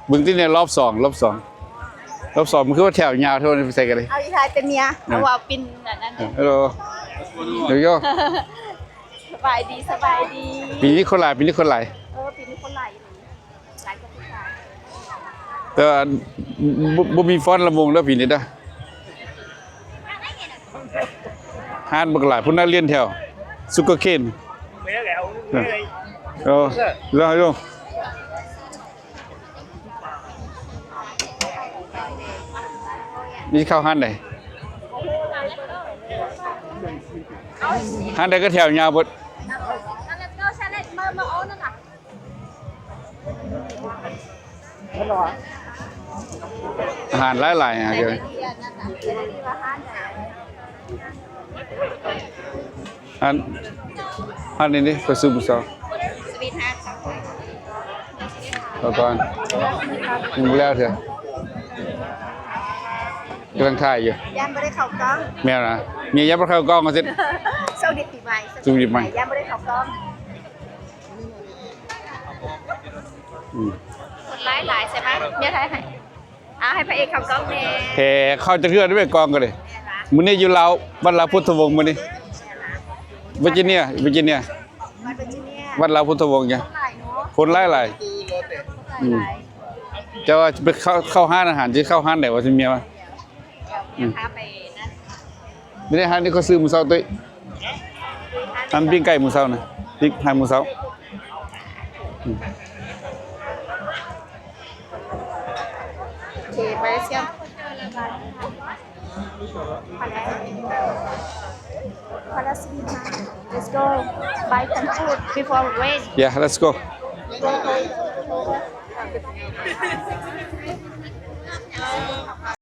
ເບິ່ງຕິແນ່ ລອບສອງ ລອບສອງ ລອບສອງ ມັນຄືວ່າແຖວຍາວເທົ່າໃດ ໄປໃສກັນເລີຍ. ເອົາອີກທ້າຍເປັນເມຍ. ເອີ ເອົາເວົ້າເປັນອັນນັ້ນ. ເອີ ເອີ ສະບາຍດີ ສະບາຍດີ. ປີນີ້ຄົນຫຼາຍ ປີນີ້ຄົນຫຼາຍ. ເອີ ປີນີ້ຄົນຫຼາຍ. ແຕ່ວ່າບໍ່ ບໍ່ມີຟ້ອນລຳວົງເດີປີນີ້ເດີ. ຮ້ານບັກຫຼາຍພຸ້ນນະ ລຽນແຖວ Sugarcane. ເອີ ເອີ ລະ ນີ້ເຂົ້າຮ້ານໃດ? ຮ້ານໃດກໍແຖວຍາວເບິດ. ອາຫານຫຼາຍໆ ຫາ ອັນ ອັນນີ້ນີ້ ປະຊຸມສອງ ສະວີດຮາດ ເອົາກ່ອນ ຍັງບໍ່ແລ້ວເທື່ອ ກຳລັງຖ່າຍຢູ່. ຢ້ານບໍ່ໄດ້ເຂົ້າກ້ອງ. ແມ່ນນະ ເມຍຢ້ານບໍ່ເຂົ້າກ້ອງວ່າຊັ້ນ. ໂຊກດີປີໃໝ່ ໂຊກດີປີໃໝ່ ຢ້ານບໍ່ໄດ້ເຂົ້າກ້ອງ. ອືມ ຄົນຫຼາຍໆ ໃຊ່ໄໝ? ເມຍຖ່າຍໃຫ້. ເອົາໃຫ້ພະເອກເຂົ້າກ້ອງແດ່. ແທ້ ເຂົ້າຈັກເທື່ອໄດ້ໄປກ້ອງກໍໄດ້. ແມ່ນຫວາ? ມື້ນີ້ຢູ່ລາວ ວັດລາວພຸດທະວົງມື້ນີ້. ແມ່ນຫວາ? ເວີຈິເນຍ ເວີຈິເນຍ ວັດເວີຈິເນຍ ວັດລາວພຸດທະວົງ. ຄົນຫຼາຍເນາະ ຄົນຫຼາຍໆ. ອືມ ແຕ່ວ່າຊິໄປເຂົ້າ ເຂົ້າຮ້ານອາຫານ ຊິເຂົ້າຮ້ານໃດວະ ຊິເມຍວ່າ. ອືມ ໄດ້ຮ້ານນີ້ຂ້ອຍຊື້ມື້ເຊົ້າ ຕຸ້ຍ ອັນປີ້ງໄກ່ມື້ເຊົ້ານະ ປີ້ງໄກ່ມື້ເຊົ້າ. ອືມ ໂອເຄ ໄປຊຽມ Let's go buy some food before rain. Yeah, let's go.